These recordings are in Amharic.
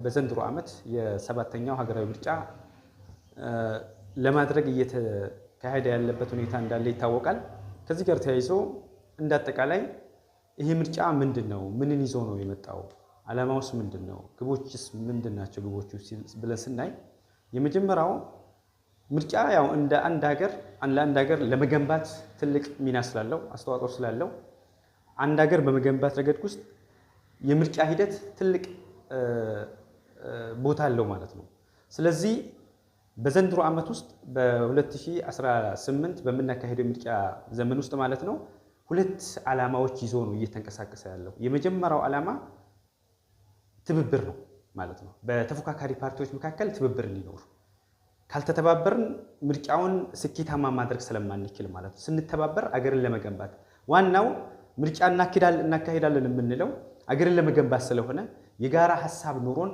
በዘንድሮ ዓመት የሰባተኛው ሀገራዊ ምርጫ ለማድረግ እየተካሄደ ያለበት ሁኔታ እንዳለ ይታወቃል። ከዚህ ጋር ተያይዞ እንደ አጠቃላይ ይሄ ምርጫ ምንድን ነው? ምንን ይዞ ነው የመጣው? ዓላማውስ ምንድን ነው? ግቦችስ ምንድን ናቸው? ግቦቹ ብለን ስናይ የመጀመሪያው ምርጫ ያው እንደ አንድ ሀገር ለአንድ ሀገር ለመገንባት ትልቅ ሚና ስላለው፣ አስተዋጽኦ ስላለው፣ አንድ ሀገር በመገንባት ረገድ ውስጥ የምርጫ ሂደት ትልቅ ቦታ አለው ማለት ነው። ስለዚህ በዘንድሮ ዓመት ውስጥ በ2018 በምናካሄደው የምርጫ ዘመን ውስጥ ማለት ነው ሁለት ዓላማዎች ይዞ ነው እየተንቀሳቀሰ ያለው። የመጀመሪያው ዓላማ ትብብር ነው ማለት ነው። በተፎካካሪ ፓርቲዎች መካከል ትብብር እንዲኖር፣ ካልተተባበርን ምርጫውን ስኬታማ ማድረግ ስለማንችል ማለት ነው። ስንተባበር አገርን ለመገንባት፣ ዋናው ምርጫ እናካሂዳለን የምንለው አገርን ለመገንባት ስለሆነ፣ የጋራ ሀሳብ ኑሮን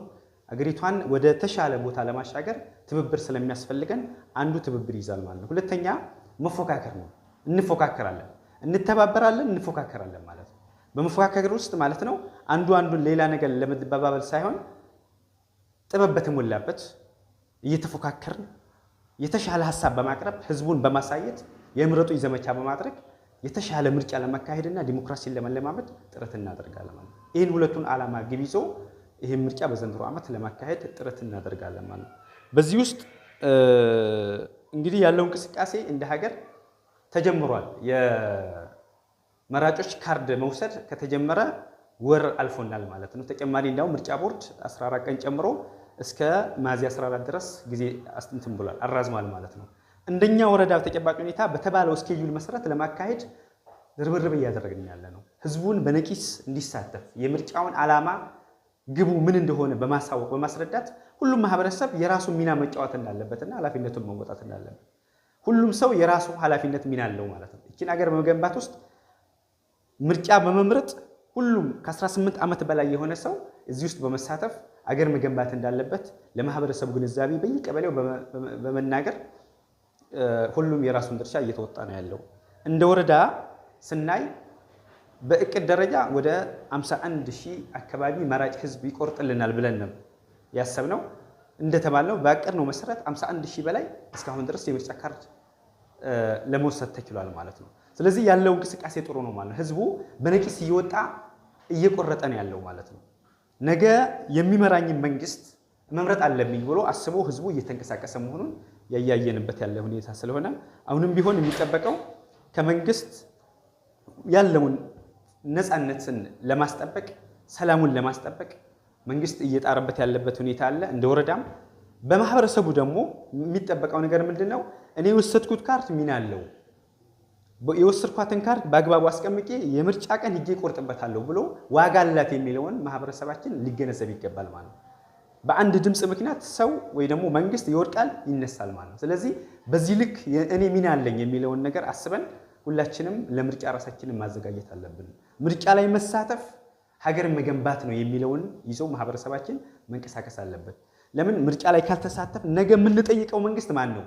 አገሪቷን ወደ ተሻለ ቦታ ለማሻገር ትብብር ስለሚያስፈልገን አንዱ ትብብር ይዛል ማለት ነው። ሁለተኛ መፎካከር ነው። እንፎካከራለን፣ እንተባበራለን፣ እንፎካከራለን ማለት ነው። በመፎካከር ውስጥ ማለት ነው አንዱ አንዱን ሌላ ነገር ለመባባል ሳይሆን ጥበብ በተሞላበት እየተፎካከርን የተሻለ ሀሳብ በማቅረብ፣ ህዝቡን በማሳየት፣ የምረጡኝ ዘመቻ በማድረግ የተሻለ ምርጫ ለማካሄድና ዲሞክራሲን ለመለማመድ ጥረት እናደርጋለን ማለት ነው። ይህን ሁለቱን ዓላማ ግብ ይዞ ይህን ምርጫ በዘንድሮ ዓመት ለማካሄድ ጥረት እናደርጋለን ማለት ነው። በዚህ ውስጥ እንግዲህ ያለው እንቅስቃሴ እንደ ሀገር ተጀምሯል። የመራጮች ካርድ መውሰድ ከተጀመረ ወር አልፎናል ማለት ነው። ተጨማሪ እንዲያውም ምርጫ ቦርድ 14 ቀን ጨምሮ እስከ ሚያዝያ 14 ድረስ ጊዜ እንትን ብሏል፣ አራዝሟል ማለት ነው። እንደኛ ወረዳ ተጨባጭ ሁኔታ በተባለው ስኬጁል መሰረት ለማካሄድ ርብርብ እያደረግን ያለ ነው። ህዝቡን በነቂስ እንዲሳተፍ የምርጫውን ዓላማ ግቡ ምን እንደሆነ በማሳወቅ፣ በማስረዳት ሁሉም ማህበረሰብ የራሱን ሚና መጫወት እንዳለበትና ኃላፊነቱን መወጣት እንዳለበት፣ ሁሉም ሰው የራሱ ኃላፊነት ሚና አለው ማለት ነው። ይችን ሀገር በመገንባት ውስጥ ምርጫ በመምረጥ ሁሉም ከ18 ዓመት በላይ የሆነ ሰው እዚህ ውስጥ በመሳተፍ አገር መገንባት እንዳለበት ለማህበረሰቡ ግንዛቤ በየቀበሌው በመናገር ሁሉም የራሱን ድርሻ እየተወጣ ነው ያለው። እንደ ወረዳ ስናይ በእቅድ ደረጃ ወደ 51 ሺህ አካባቢ መራጭ ህዝብ ይቆርጥልናል ብለን ነው ያሰብነው። እንደተባልነው በአቀድነው መሰረት 51 ሺህ በላይ እስካሁን ድረስ የምርጫ ካርድ ለመውሰድ ተችሏል ማለት ነው። ስለዚህ ያለው እንቅስቃሴ ጥሩ ነው ማለት ነው። ህዝቡ በነቂስ እየወጣ እየቆረጠ ነው ያለው ማለት ነው። ነገ የሚመራኝን መንግስት መምረጥ አለብኝ ብሎ አስቦ ህዝቡ እየተንቀሳቀሰ መሆኑን ያያየንበት ያለ ሁኔታ ስለሆነ አሁንም ቢሆን የሚጠበቀው ከመንግስት ያለውን ነፃነትን ለማስጠበቅ፣ ሰላሙን ለማስጠበቅ መንግስት እየጣረበት ያለበት ሁኔታ አለ። እንደ ወረዳም በማህበረሰቡ ደግሞ የሚጠበቀው ነገር ምንድን ነው? እኔ የወሰድኩት ካርድ ሚና አለው፣ የወሰድኳትን ካርድ በአግባቡ አስቀምጬ የምርጫ ቀን ሂጄ እቆርጥበታለሁ ብሎ ዋጋ አላት የሚለውን ማህበረሰባችን ሊገነዘብ ይገባል ማለት ነው። በአንድ ድምፅ ምክንያት ሰው ወይ ደግሞ መንግስት ይወድቃል፣ ይነሳል ማለት ነው። ስለዚህ በዚህ ልክ እኔ ሚና አለኝ የሚለውን ነገር አስበን ሁላችንም ለምርጫ ራሳችንን ማዘጋጀት አለብን። ምርጫ ላይ መሳተፍ ሀገርን መገንባት ነው የሚለውን ይዞ ማህበረሰባችን መንቀሳቀስ አለበት። ለምን ምርጫ ላይ ካልተሳተፍ ነገ የምንጠይቀው መንግስት ማን ነው?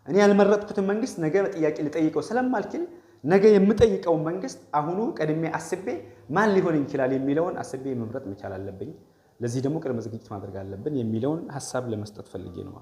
እኔ ያልመረጥኩትን መንግስት ነገ ጥያቄ ልጠይቀው ስለማልችል ነገ የምጠይቀውን መንግስት አሁኑ ቀድሜ አስቤ ማን ሊሆን ይችላል የሚለውን አስቤ መምረጥ መቻል አለብኝ። ለዚህ ደግሞ ቅድመ ዝግጅት ማድረግ አለብን የሚለውን ሀሳብ ለመስጠት ፈልጌ ነው።